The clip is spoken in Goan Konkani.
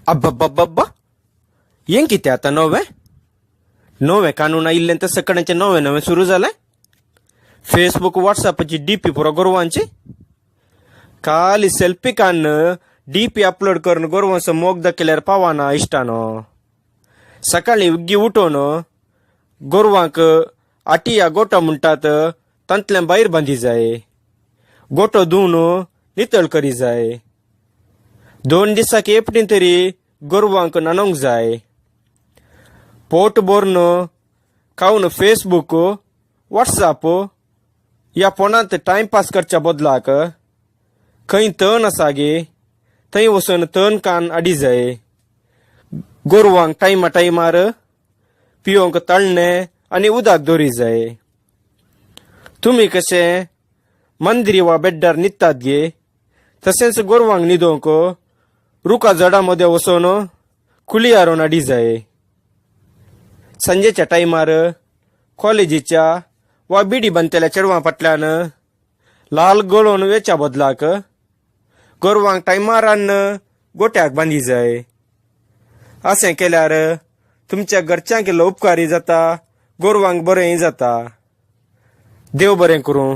अब्बब्बब्बा, हें कितें आतां नवें नवें कानून आयिल्लें तें सकाळचें नवें नवें सुरू जालें. फेसबूक व्हॉट्सॅपाची डी पी पुरो गोरवांची. खाली सेल्फी काडून डी पी अपलोड करून गोरवांचो मोग दाखयल्यार पावना इश्टानो. सकाळीं उग्गी उठोवन गोरवांक आटिया गोटो म्हणटात तांतल्यान भायर बांदी जाय. गोटो धुवन नितळ करी जाय. 2 दिसाक एकटी तरी गोरवांक न्हाणोवंक जाय. पोट भरून खावन फेसबूक व्हॉट्सॅप ह्या फोनांत टायमपास करच्या बदलाक खंय तण आसा गे थंय वचून तण कान हाडी जाय. गोरवांक टायमा टायमार पियोवंक तळणें आनी उदक दवरी जाय. तुमी कशें मंदिरी वा बेड्डार न्हिदतात गे, तशेंच गोरवांक न्हिदोवंक रुखा झाडां मदें वचून कुळयारून हाडी जाय. सांजेच्या टायमार कॉलेजीच्या वा बिडी बांदतल्या चेडवां फाटल्यान लाल गळोवन वेच्या बदलाक गोरवांक टायमार हाडून गोट्याक बांदी जाय. अशें केल्यार तुमच्या घरच्यांक इल्लो उपकारी जाता, गोरवांक बरेंय जाता. देव बरें करूं.